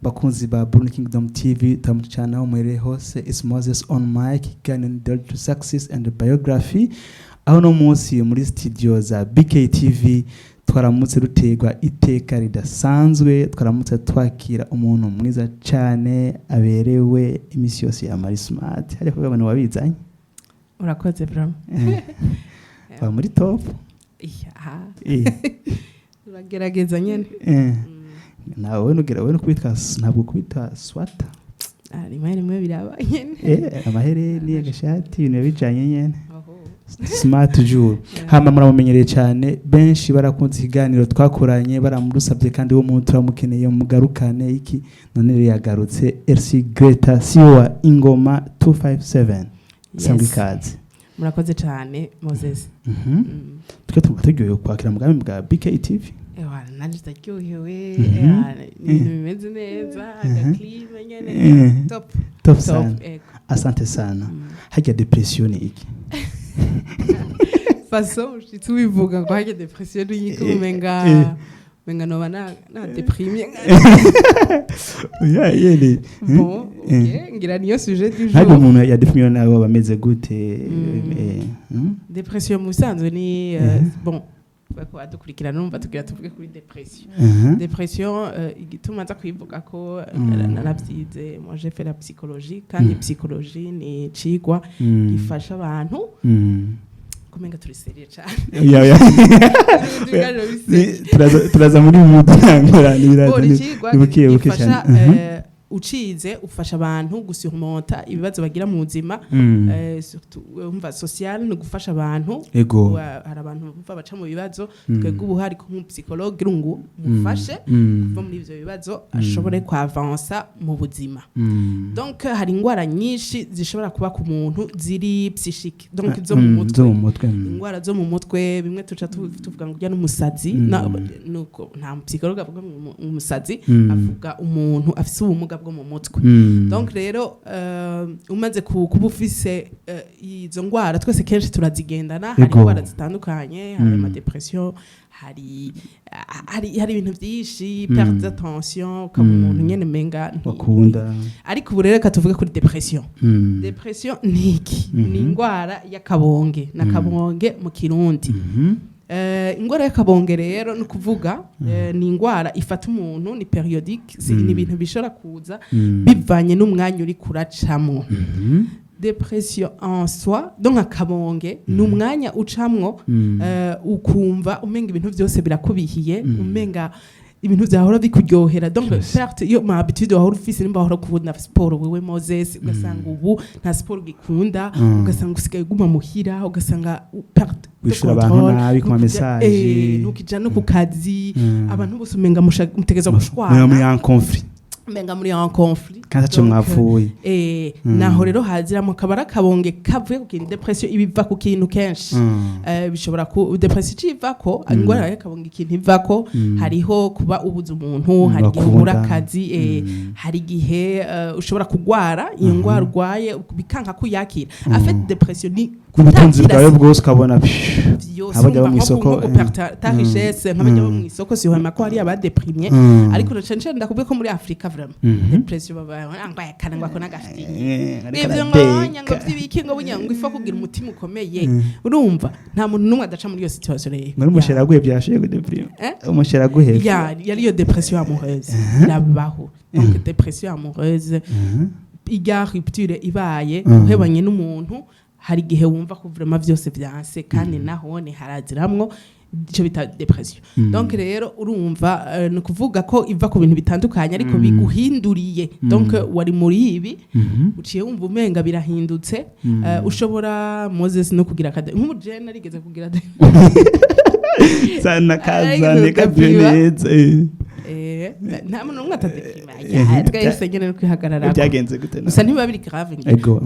Bakunzi ba Bruni Kingdom TV, turamuca cyane aho muherereye hose. It's Moses on mic, ikiganiro ni The to Success and Biography, aho no munsi muri studio za BKTV twaramutse rutegwa iteka ridasanzwe, twaramutse twakira umuntu mwiza cyane, aberewe imisi yose ya Mari Smart. Hariya kuvuga ngo wabizanye. Urakoze vraiment. Ba muri top. Iya. Uragerageza nyene. Nawe nugera we no kubitwa, ntabwo kubita swata. Ah, rimwe rimwe biraba nyene. Amahereni, agashati, ibintu bijanye nyene. Oho. Smart toujours. Hama muramumenyereye cyane, benshi barakunze ikiganiro twakoranye, baramurusabye kandi wo muntu turamukeneye, mugarukane iki. None rero yagarutse, RC Greta, CEO wa Ingoma 257. Sangwa ikaze. Murakoze cyane, Moses. Twe tumva turyohewe kwakira mugambi bwa BKTV. Ewa, nanje ndaryohewe. Ewa, ni ibintu bimeze neza, agaclim nyene. Top. Top. Top. Sana. Ego. Asante sana. Harya dépression ni iki? Façon ushitse ubivuga ngo harya dépression ni iki, umenga umenga noba na déprimé. Ya yene. Bon, ok, ngira niyo sujet du Harya jour. umuntu ya déprimé nawe aba ameze gute? Dépression mu bisanzwe ni bon, bako badukurikirana numva tugira tuvuge kuri dépression. Dépression, igituma nza kwivuga ko naravyize, moi j'ai fait la psychologie, kandi psychologie ni icigwa gifasha abantu kumenga turi sérieux cane. Ya. Ibiganiro bisérieux. Turaza muri mood ntangora n'ibiraza. Bon, icigwa ni buke buke gifasha cyane. Ucize ufasha abantu gusurmonta ibibazo bagira mu buzima, surtout umva social ni gufasha abantu. Hari abantu bumva baca mu bibazo. Twebwe ubu hari nk'umupsychologue rungu mufashe kuva muri ivyo bibazo, ashobore kwavansa mu buzima. Donc hari ingwara nyinshi zishobora kuba ku muntu ziri psychique, donc zo mu mutwe. Zo mu mutwe. Ingwara zo mu mutwe, bimwe tuca tuvuga ngo urya n'umusazi. Nuko nta psychologue avuga ngo umusazi, avuga umuntu afise ubumuga bwo mu mutwe. Donc rero umaze kuba ufise izo ngwara, twese kenshi turazigendana. Hari ingwara zitandukanye, hari amadépression, hari ibintu byinshi, perte d'attention, ukaba umuntu nyene menga bakunda. Ariko ubu rero reka tuvuge kuri dépression. Dépression ni iki? Ni ingwara y'akabonge, n'akabonge mu Kirundi. Ingwara y'akabonge rero ni ukuvuga ni ingwara ifata umuntu, ni périodique, ni ibintu bishobora kuza bivanye n'umwanya uri kuracamwo. Dépression en soi, donc akabonge, ni umwanya ucamwo ukumva umenga ibintu byose birakubihiye, umenga ibintu byahora bikuryohera, donc perte yo ma habitude wahora ufise, nimba wahora ukunda siporo wewe Moses, ugasanga ubu nta siporo ugikunda, ugasanga usigaye uguma muhira, ugasanga perte de Wishura abantu contrôle, nabi ku ma message. Ntukija no ku kazi, abantu bose umenga mutegeza gushwana. Muri en conflit. Umenga muri en conflit. Kandi ataco Donc, mwapfuye. Naho rero haziramo akaba ari akabonge kavuye ku kintu. Dépression ibiva ku kintu kenshi. Bishobora ku dépression icivako, ingwara y'akabonge ikintu ivako, hariho kuba ubuze umuntu, hari igihe ubura bakunda. akazi, hari igihe ushobora kugwara, iyo ngwara urwaye bikanka kuyakira. En fait, dépression ni ubutunzi kutakira bwawe bwose ukabona psh, vyose. Abajya bo Urumva mu isoko, nko guperta ta richesse, nk'abajya bo mu isoko, sihwema ko hari abadéprimye. Ariko na cane cane ndakubwiye ko muri Afrika vraiment dépression baba ngo yakana ngo ako n'agafiti ariko ivyo ngo arateka. Ngo vy'ibiki, ngo bunya ngo ifa kugira umutima ukomeye. Urumva nta muntu n'umwe adaca muri iyo situation rero. Ngo n'umuchéri aguye byashoboye kudéprima. Eh? Umuchéri aguhevye. Ya, yari iyo dépression amoureuse irabaho. Donc dépression amoureuse, irya rupture ibaye, uhebanye n'umuntu, hari igihe wumva ko vraiment vyose vyanse, kandi nahone haraziramwo ico bita dépression. Donc rero urumva ni ukuvuga ko iva ku bintu bitandukanye, ariko biguhinduriye. Donc wari muri ibi, uciye wumva umenga birahindutse. Ushobora Moses no kugira akade nk'umujene arigeze kugira Sana kazane Arigeze kavuye kudeprima. neza. Nta muntu n'umwe atadéprima, twese nyene no kwihagarara. Byagenze gute nawe? Gusa ntibiba biri grave ngira. Ego.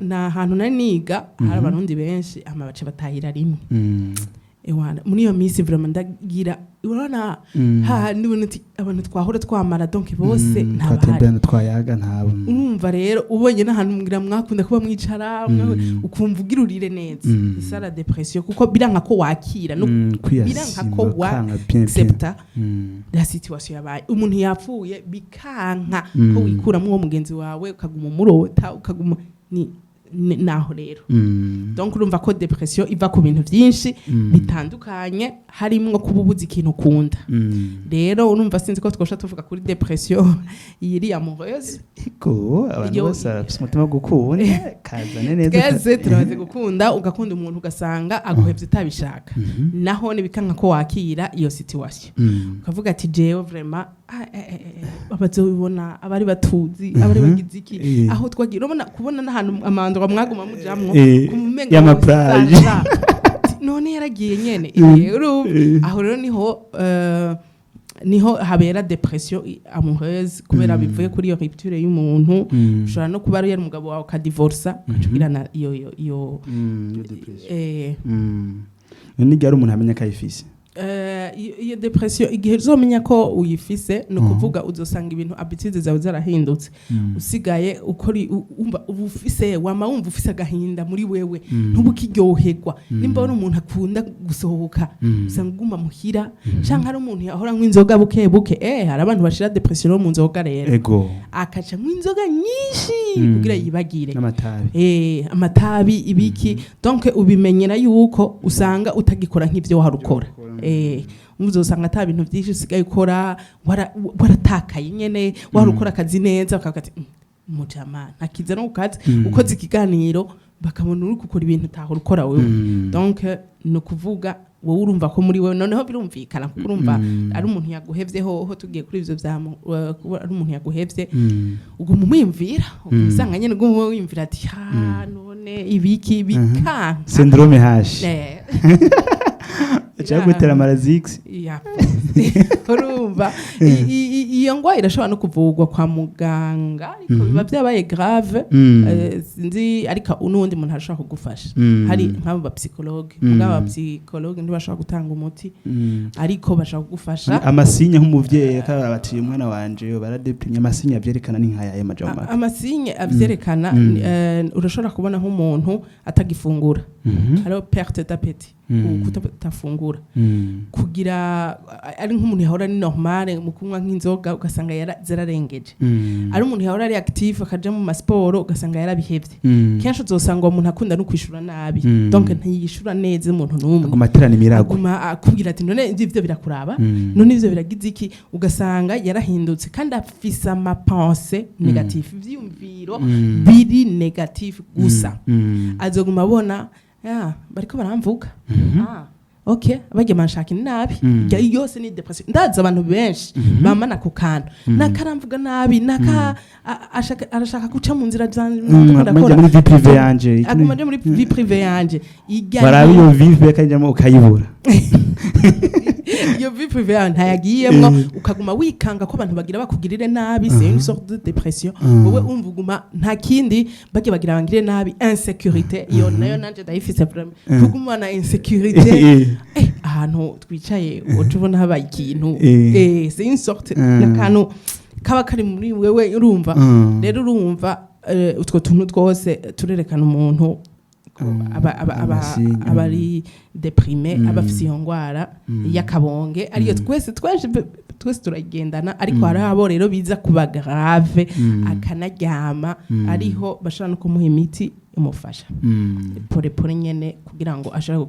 Na hantu nari niga hari Abarundi benshi, ama baca batahira rimwe. Ewana, muri iyo minsi vraiment ndagira, urabona, hahandi ubona uti abantu twahora twamara, donc bose ntabahari. Twatemberana, twayaga, ntabo. Urumva rero ubonye n'ahantu mugira mwakunda kuba mwicara, ukumva ugira urire neza. C'est ça la dépression, kuko biranka ko wakira no biranka ko kwiyasima wa kanga bien bien. accepta la situation yabaye, umuntu yapfuye, bikanka ko wikuramo uwo mugenzi wawe, ukaguma umurota, ukaguma ni naho rero. Donc urumva ko dépression iva ku bintu byinshi bitandukanye, harimwo kuba ubuze ikintu ukunda. Rero urumva, sinzi ko twosha tuvuga kuri dépression iri amoureuse. Ego, abantu bose barafise umutima wo gukunda, kazane neza. Twese turabaze gukunda, ugakunda umuntu ugasanga aguhevye utabishaka. Naho nibikanka ko wakira iyo situation, ukavuga ati jewe vraiment, ah, abazobibona, abari batuzi, abari bagize iki, aho twagiye, urabona kubona n'ahantu amandwa mwaguma mujamwo, kumenga y'ama plage. usanga, none yaragiye nyene. Urumva, aho rero niho habera dépression amoureuse, kubera bivuye kuri iyo rupture y'umuntu. Ushobora no kuba ari umugabo wawe, ukadivorsa, ukacugirana iyo Iyo dépression. None igihe ari umuntu amenya ko ayifise? Iyo dépression, igihe uzomenya ko uyifise, ni ukuvuga uzosanga ibintu, habitudes zawe zarahindutse. Usigaye ukora wumva uba ufise, wama wumva ufise agahinda muri wewe, ntuba ukiryoherwa. Nimba ari umuntu akunda gusohoka, usanga uguma muhira, canke ari umuntu yahora anywa inzoga buke buke. Hari abantu bashira dépression no mu nzoga rero. Akaca anywa inzoga nyinshi kugira yibagire. N'amatabi. Amatabi, ibiki. Donc ubimenyera yuko usanga utagikora nk'ivyo wahora ukora. Uzosanga ata bintu byinshi usigaye ukora, waratakaye nyene. Wahora ukora akazi neza, bakavuga ati "Mujama ntakiza no ku kazi." Ukoze ikiganiro, bakabona uri gukora ibintu utahora ukora wewe. Donc ni ukuvuga wowe urumva ko muri wewe noneho birumvikana, kuko urumva ari umuntu yaguhevye hoho, tugiye kuri ivyo vya kuba ari umuntu yaguhevye, uguma umwiyumvira, usanga nyene uguma wiyumvira ati ha, none ibiki, bikanka. Syndrome H. Aca gutera amarazix. Ya, urumva iyo ngwara irashobora no kuvurwa kwa muganga, ariko biba byabaye grave. Sinzi, ariko n'uwundi muntu arashobora kugufasha. Hari nk'abo ba psychologue. Mugabo aba psychologue ntibashobora gutanga umuti, ariko bashobora kugufasha. Ama signes, nk'umuvyeyi akaba bati umwana wanje baradeprimye, ama signes avyerekana ni nkaya majambo make? Ama signes avyerekana, urashobora kubona nk'umuntu atagifungura, hariho perte d'appétit, kutafungura, kugira ari nk'umuntu yahora ari normale mu kunywa nk'inzoga, ugasanga zararengeje. Ari umuntu yahora ari active, akaja mu masiporo, ugasanga yarabihevye. Kenshi uzosanga uwo muntu akunda no kwishura nabi. Donc ntiyishura neza umuntu n'umwe. Aguma aterana imirago. Aguma akubwira ati none ivyo birakuraba, none ivyo biragize iki, ugasanga yarahindutse kandi afise ama pensées négatives, ivyiyumviro biri négatif gusa. Azoguma abona ya bariko baramvuga, ah okay, barya banshaka nabi. Irya yose ni dépression. Ndazi abantu benshi bamana ku kantu nakaramvuga nabi, naka ashaka guca mu nzira zanje. Majya muri vie privée yanje. Aguma aja muri vie privée yanje irya. Baraba iyo vie kajyamo ukayibura. Iyo vie privée yawe ntayagiyemwo, ukaguma wikanga ko abantu bagira bakugirire nabi. C'est une sorte de dépression. Wowe umva uguma nta kindi, bagiye bagira bangire nabi, insécurité. Iyo nayo nanje ndayifise vraiment, kugumana insécurité. Ahantu twicaye uca ubona habaye ikintu. C'est une sorte n'akantu kaba kari muri wewe, urumva. Rero urumva, utwo tuntu twose turerekana umuntu ko aba Ama signes, aba ari déprimé, aba afise iyo ngwara y'akabonge, ariyo twese turagendana. Ariko hari abo rero biza kuba grave, akanaryama, ariho bashobora no kumuha imiti imufasha pore pore nyene, kugira ngo ashobore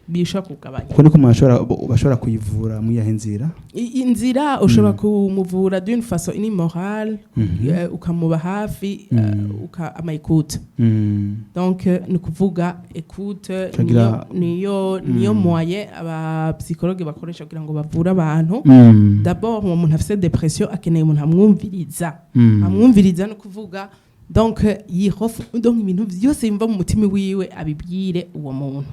bishobora kugabanya. Uko niko umuntu bashobora kuyivura muri yahe nzira? Inzira ushobora kumuvura d'une façon inimorale, ukamuba hafi, ama écoute. Donc ni ukuvuga écoute niyo moyen aba psychologue bakoresha kugira ngo bavure abantu. D'abord uwo muntu afise dépression akeneye umuntu amwumviriza. Amwumviriza no kuvuga, donc yihofu, donc ibintu vyose yumva mu mutima wiwe abibwire uwo muntu.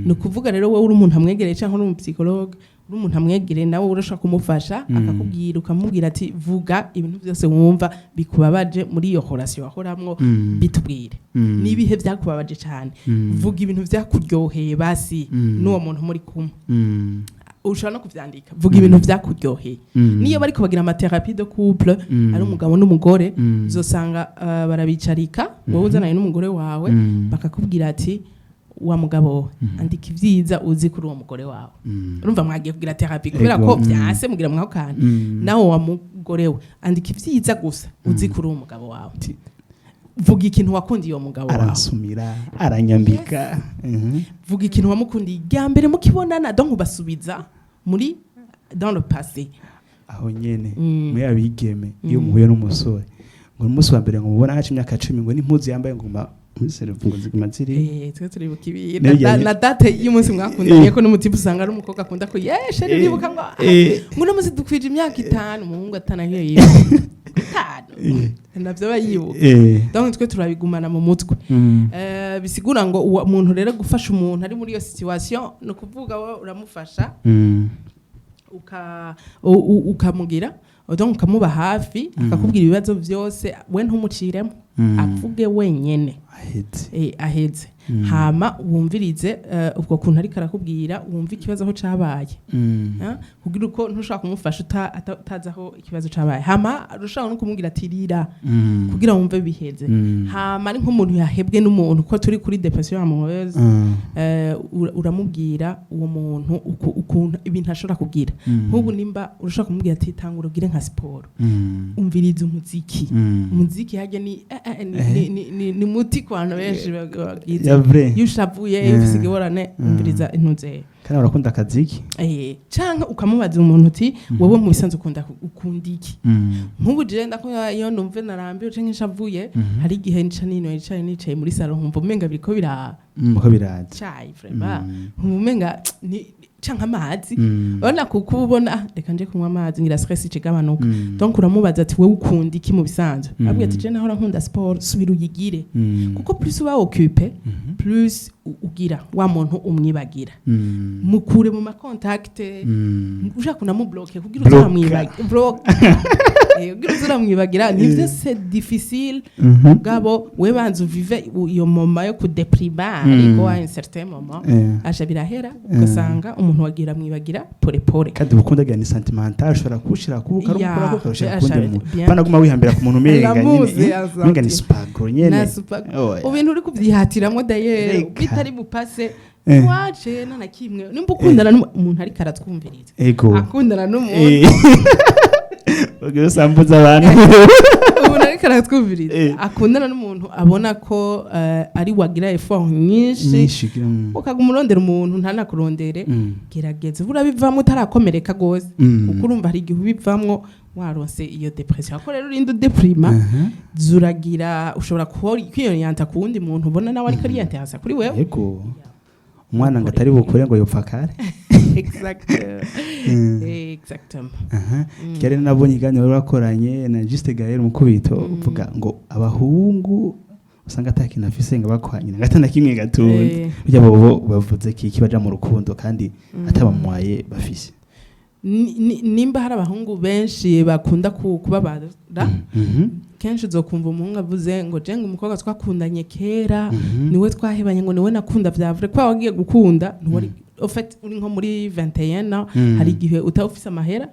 Ni ukuvuga rero wowe uri umuntu amwegereye cyangwa uri umu psychologue. Uri umuntu amwegere, nawe urashobora kumufasha, akakubwira, ukamubwira ati: "Vuga ibintu byose wumva bikubabaje muri iyo relation wahoramwo, bitubwire n'ibihe byakubabaje cyane, vuga ibintu byakuryoheye basi n'uwo muntu muri kumwe." Ushobora no kuvyandika: vuga ibintu vyakuryoheye. Niyo bariko bagira ama thérapie de couple, ari umugabo n'umugore, uzosanga barabicarika, wowe uzananye n'umugore wawe, bakakubwira ati: "Wa mugabo we, andika ivyiza uzi kuri uwo mugore wawe." Urumva mwagiye kugira thérapie kubera ko vyanse mugira mwako kantu. Nawe wa mugore we, andika ivyiza gusa uzi kuri uwo mugabo wawe, vuga ikintu wakundiye uwo mugabo wawe. Aransumira, aranyambika. Vuga ikintu wamukundiye irya mbere mukibonana. Donc ubasubiza muri dans le passé. Aho nyene, muri abigeme, iyo muhuye n'umusore ngo umunsi wa mbere ngo mubona haca imyaka 10, ngo n'impuzu yambaye ngo muri cerveau ngo ziguma ziri. Twe turibuka ibi Nirya na date y'umunsi mwakundanye ko n'umutipe usanga ari umukobwa akunda ko yeshe uribuka ngo ah, ngo uno munsi dukwije imyaka 5, umuhungu atanahiyo yibuka 5, navyo aba yibuka. Donc twe turabigumana mu mutwe. Bisigura ngo uwo muntu rero, gufasha umuntu ari muri iyo situation, ni ukuvuga wowe uramufasha, ukamugira, donc ukamuba hafi, akakubwira ibibazo byose, we ntumuciremo, avuge wenyene. Ahetse. Aheze. Hama wumvirize ubwo kuntu ariko arakubwira, wumve ikibazo aho cabaye. Kugira uko ntushobora kumufasha utazi aho ikibazo cabaye. Hama ushobora no kumubwira ati: "Rira," kugira wumve biheze. Hama ari nk'umuntu yahebwe n'umuntu, ko turi kuri dépression amoureuse, uramubwira uwo muntu ukuntu ibintu ashobora kugira. Nk'ubu nimba urashobora kumubwira ati: "Tangura ugire nka siporo, umviriza umuziki." Umuziki harya ni, ni muti ku bantu benshi bagize. Ya vrai. Iyo ushavuye, iyo ufise ingorane, umviriza intuze. Kandi barakunda akaziki. Canke ukamubaza umuntu uti: "Wowe mu bisanzwe ukunda iki?" Nk'ubu je ndakunda, iyo numve narambiwe canke nshavuye, hari igihe nca nino nicaye muri salon, nkumva umenga biriko bira Uko biraza. Cayi vraiment, nkumva umenga ni canke amazi. Urabona, kuko uba ubona: "Ah, reka nje kunywa amazi, ngira stress ikigabanuka." Donc uramubaza ati: "Wewe ukunda iki mu bisanzwe?" Abwira ati: "Je nahora nkunda sport." Subira uyigire, kuko plus uba occupé, plus ugira wa muntu umwibagira. Mukure mu ma contact, ushaka kunamubloke kugira Bloka. uzuramwibagira, block, kugira uzuramwibagira. Nivyo, c'est difficile. Mugabo we banza uvive iyo moment yo kudeprima, ariko à un certain moment aja birahera, ugasanga umuntu wagira mwibagira pore pore. Kandi ubukunda agira ni sentimental, ushobora kuwushira kubuka Ya, ari ukora ukarushira kundi muntu. bien. Banaguma wihambira ku muntu umenga Ndamuzi, nyene, asante. umenga ni super nyene. Na super. Oh, yeah. Ibintu uri kubyihatiramwo d'ailleurs Reka. bitari bupase. Waje nta na kimwe nimba ukundana n'umuntu ariko aratwumviriza, akundana n'umuntu, Ubwo usambuza abantu. Umuntu ariko aratwumviriza, akundana n'umuntu abona ko ari wagira effort nyinshi, nyinshi. Ukaguma urondera umuntu ntanakurondere, gerageza urabivamo utarakomereka gose, kuko urumva hari igihe ubivamwo waronse iyo dépression. Ako rero urinda udeprima, zuragira ushobora kwiyorienta ku wundi muntu ubona nawe ariko ariyenteresa kuri wewe. Yego, umwana ngo atari bukure ngo yopfa kare. Exactement. Aha. Kare nabonye iganiro bari bakoranye na Juste Gaël Mukubito, uvuga ngo abahungu usanga ata kintu afise ngo bakwanyina ngo atana kimwe gatunze. Burya bobo bavuze kiki baja mu rukundo kandi atabamwaye bafise? Nimba hari abahungu benshi bakunda kubabara, kenshi uzokumva umuhungu avuze ngo: "Jenga umukobwa twakundanye kera, niwe twahebanye, ngo niwe nakunda vya vrai." Kwa wagiye gukunda ntiwari, en fait uri nko muri 21 ans, hari igihe utaba ufise amahera,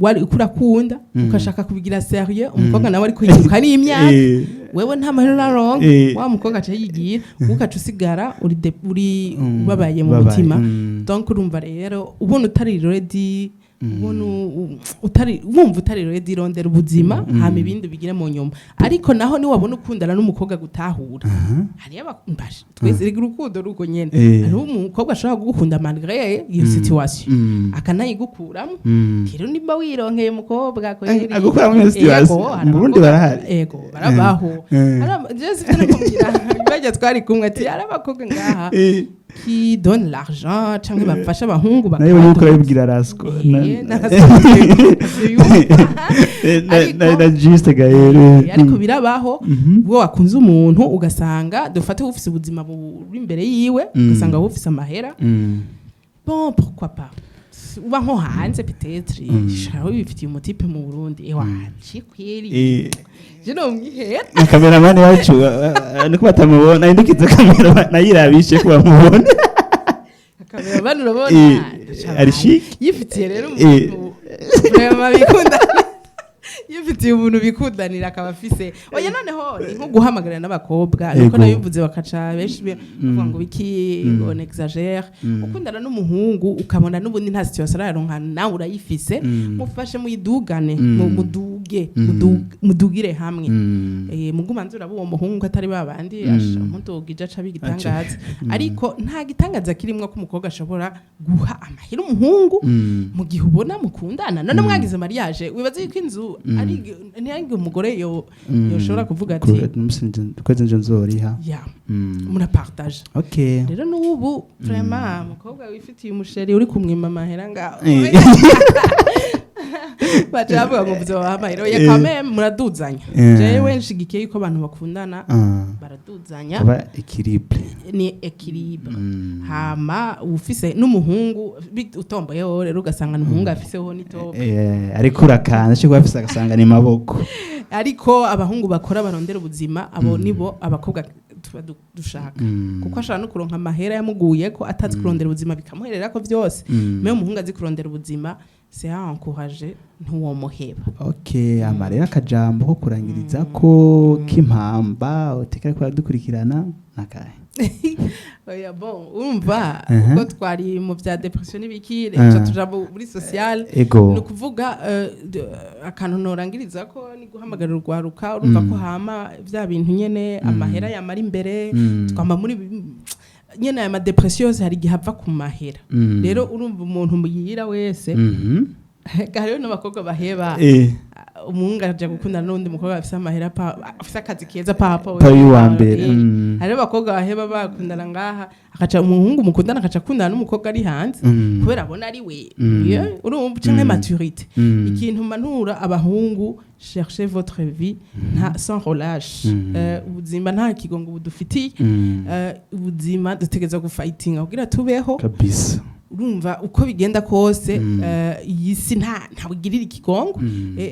wari ukurakunda, ukashaka kubigira sérieux, umukobwa nawe ariko yiruka n'imyaka, wewe nta mahera uraronka, wa mukobwa aca yigira, ukaca usigara uri ubabaye mu Ubabaye. mutima. Donc urumva rero, ubona utari ready, ubona utari, wumva utari ready, rondera ubuzima, hama ibindi bigire mu nyuma. Ariko naho niwabona ukundana n'umukobwa gutahura, hariyo mbasha twese rega urukundo ruko nyene. Hariho umukobwa ashobora kugukunda malgré iyo situation, akanayigukuramo. Rero nimba wironkeye umukobwa kweri, Agukuramo iyo situation. Ego, hari Mu Burundi abakobwa- barahari. Ego, barabaho. Hari jewe sivyo nakubwira, bajya twari kumwe ati hari abakobwa ngaha qui donne l'argent canke bafasha abahungu. Nayo yuko urabibwira Rasco. Na Juste Gaël. Ariko birabaho, ubwo wakunze umuntu ugasanga dufate ufise ubuzima buri imbere yiwe, ugasanga wowe ufise amahera, bon, pourquoi pas? Uba nko hanze peut-être, shaho bifitiye umu type mu Burundi, ewa cikwiri je no mwihera. Na cameraman wacu niko batamubona, ahindukiza kamera nayirabishe ko bamubona. Cameraman, urabona Ari chic. Yifitiye rero umuntu vraiment bikunda, yifitiye umuntu bikundanira, akaba afise, oya, noneho ni nko guhamagarira n'abakobwa, nuko nabivuze bakaca benshi bavuga ngo biki, ngo on exagère. Ukundana n'umuhungu ukabona n'ubundi nta situation araronka, nawe urayifise, mufashe muyidugane, muduge, mudugire hamwe. Mugumanze uraba uwo muhungu atari babandi asha mudugije aca bigitangaza. Ariko nta gitangaza kirimwo ko umukobwa ashobora guha amahera umuhungu mu gihe ubona mukundana. None mwagize mariage, wibaza yuko inzu ari ntiyange umugore yo yoshobora kuvuga ati Kwezi nje nzoriha. Ya, murapartage. Rero n'ubu vraiment umukobwa wifitiye umu chéri uri kumwima amahera ngaho, baca bavuga ngo mvuze amahera, oya, quand même muraduzanya. Jewe nshigikiye yuko abantu bakundana baraduzanya. Aba équilibre. Ni équilibre. Hama ufise n'umuhungu utomboyeho rero, ugasanga n'umuhungu afiseho n'itope. Ariko urakanda cyo kuba afise agasanga ni maboko. Ariko abahungu bakora barondera ubuzima, abo nibo abakobwa tuba dushaka, kuko ashobora no kuronka amahera yamuguye ko atazi kurondera ubuzima, bikamuherera ko vyose. Mais umuhungu azi kurondera ubuzima, c'est à encourager, ntiwomuheba. Okay, ama rero akajambo ko kurangiriza ko k'impamba utekera ko dukurikirana nakahe? Oya, bon, urumva uko twari mu vya dépression n'ibiki, reka tuja muri social. Ni ukuvuga akantu norangiriza ko ni guhamagarira urwaruka. Urumva ko hama vya bintu nyene, amahera yamara imbere, twama muri nyene aya ma dépression yose, hari igihe ava ku mahera. Rero urumva umuntu yira wese, hariho n'abakobwa baheba umuhungu aja gukundana n'undi mukobwa afise amahera, pa afise akazi keza, papa Pa y'uwa mbere. Hariho abakobwa baheba bakundana ngaha, akaca umuhungu mukundana akaca akundana n'umukobwa ari hanze, kubera abona ari we. Yeah, urumva, canke maturité. Ikintu manura abahungu: cherchez votre vie nta sans relâche. Ubuzima nta kigongo budufitiye. Ubuzima dutegereza gufightinga kugira tubeho. Kabisa. Urumva uko bigenda kose, iyi si nta ntawugirira ikigongo.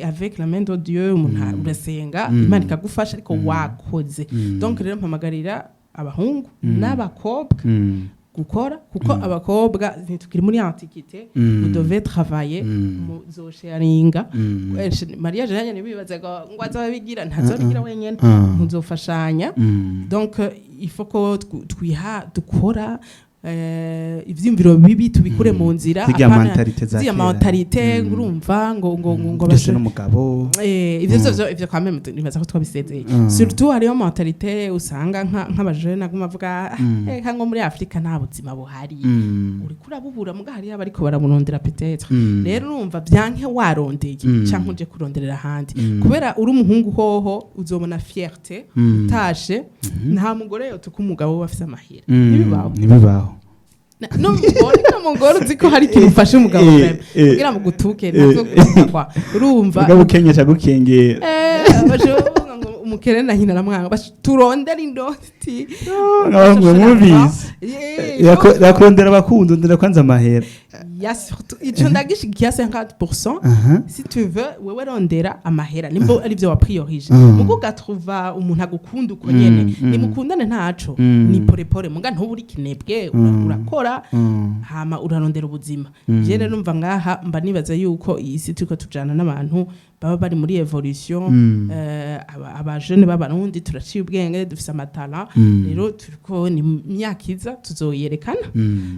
Avec la main de Dieu, umuntu urasenga, Imana ikagufasha, ariko wakoze. Donc rero mpamagarira abahungu n'abakobwa gukora, kuko abakobwa ntitukiri muri antiquité. Vous devez travailler, muzosharinga. Mariage yanyu ntibibaze ngo azabigira, ntazobigira wenyene, muzofashanya. Donc il faut ko twiha dukora, ivyiyumviro bibi tubikure mu nzira. Zirya Apana- mentalité za zirya kera. mentalité, urumva ngo Byose n'umugabo. Ivyo vyo ivyo quand même nibaza ko twabisezeye. Surtout hariho mentalité usanga nk'abajene aguma avuga: "Eka ngo muri Afrika nta buzima buhari." Uriko urabubura, muga hariyo abariko baraburondera peut-être. Rero urumva vyanke warondeye canke uje kuronderera ahandi, kubera uri umuhungu hoho uzobona fierté utashe. Nta mugore yotuka umugabo we afise amahera, ntibibaho. Ntibibaho. N'umugore uzi ko hari ikintu ufashe umugabo vraiment kugira ngo gutuke, ntazo gutukwa, urumva. Mugabo ukenyesha gukengera. Bashobora kuvuga ngo umukene na nyina aramwanga. Turondere indoti. Nk'abahungu mubizi. Yakurondera abakundi, ndera kwanza amahera. Ya, surtout ico ndagishigikiye 50%. Si tu veux, wewe rondera amahera nimba ari byo wapriorije, mugo ugatruva umuntu agukunda uko nyene, nimukundane ntaco, ni pore pore, muga ntuburi kinebwe, urakora, hama urarondera ubuzima. Je rero numva ngaha mba nibaza yuko iyi si turiko tujana n'abantu baba bari muri évolution. Abajene b'Abarundi turaciye ubwenge, dufise amatara. Rero turiko ni imyaka iza tuzoyerekana,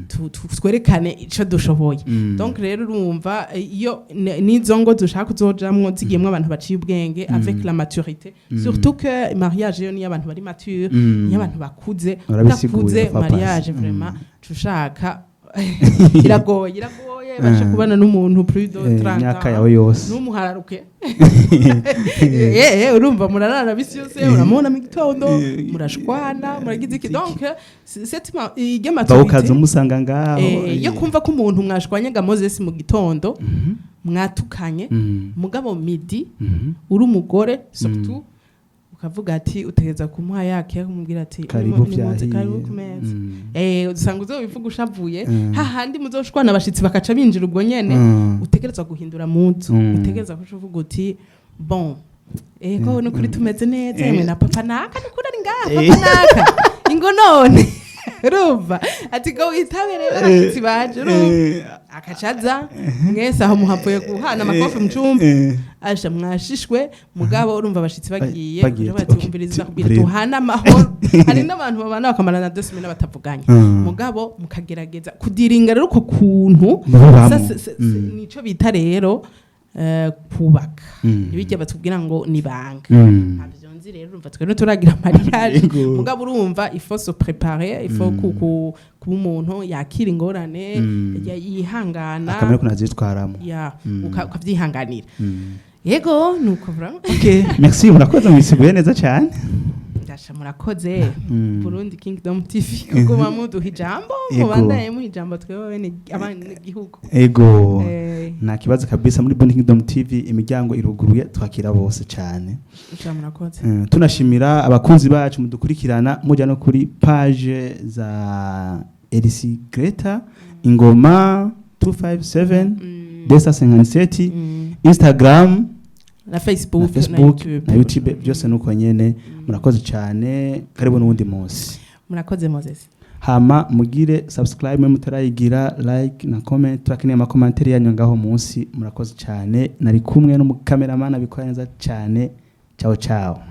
twerekane ico dushoboye. Donc rero urumva, iyo n'izo ngo dushaka kuzojamwo zigiyemwo abantu baciye ubwenge, avec la maturité, surtout que mariage yo niyo abantu bari mature, niyo abantu bakuze. Urabisiguye, Utakuze, papa. mariage vraiment cushaka iragoye, iragoye basha kubana n'umuntu plus de 30 imyaka ans. Yawe yose. Ntumuhararuke. Urumva murarara bisi yose, uramubona mu gitondo, murashwana, muragize iki. Donc cette irya bawukaza maturité umusanga ngaho. Yo kumva ko umuntu mwashwanyaga Moses mu gitondo, mwatukanye, mugabo midi uri umugore surtout. Ukavuga ati utegereza kumuha yake, kumubwira ati Karibu. Nimuze, Vyahiye. karibu ku meza. Usanga uzobivuga ushavuye, hahandi muzoshwana, abashitsi bakaca binjira ubwo nyene. Utegerezwa guhindura muzu. Utegerezwa kuca uvuga uti: "Bon, ego, nukuri tumeze neza." Yemwe, na papa naka nukuri ari ngaha. Papa naka ingo none urumva ati ngo witabe rero abashitsi baje, urumva, akacaza mwese aho muhavuye guhana amakofi mu cumba. Asha mwashishwe, mugabo urumva abashitsi bagiye, Bagiye, ukaja bati: "Umviriza, kubwira tuhane amahoro." Hari n'abantu babana bakamarana 2 semaines batavuganye. Mugabo mukagerageza kudiringa rero uko kuntu. Mubibamwo. Nico bita rero kubaka. Ibijya batubwira ngo ni banga, ntabyo nzi rero. Urumva twebwe turagira mariage. Mugabo urumva, il faut se préparer, il faut kuba umuntu yakira ingorane, yihangana. Akamenya ukuntu azitwaramo. Ya, ukavyihanganira. Yego, nuko vraiment. Okay, merci, murakoze, mwisiguye neza cyane. Ndasha, murakoze. Burundi Kingdom TV, kuguma muduha ijambo. Mubandaye muha ijambo twebwe bene abanyagihugu. Ego. Nta kibazo kabisa, muri Burundi Kingdom TV imiryango iruguruye, twakira bose cyane. Sha, murakoze. Tunashimira abakunzi bacu mudukurikirana, mujya no kuri page za Elisi Greta Ingoma 257, Desa 57, Instagram na Facebook, na Facebook na YouTube. Na YouTube, byose nuko nyene. Murakoze cyane, karibu n'uwundi munsi. Murakoze, Moses. Hama mugire subscribe mwe mutarayigira, like na comment, turakeneye ama commentaires yanyu ngaho munsi. Murakoze cyane, nari kumwe n'umukameramani abikora neza cyane. Ciao ciao.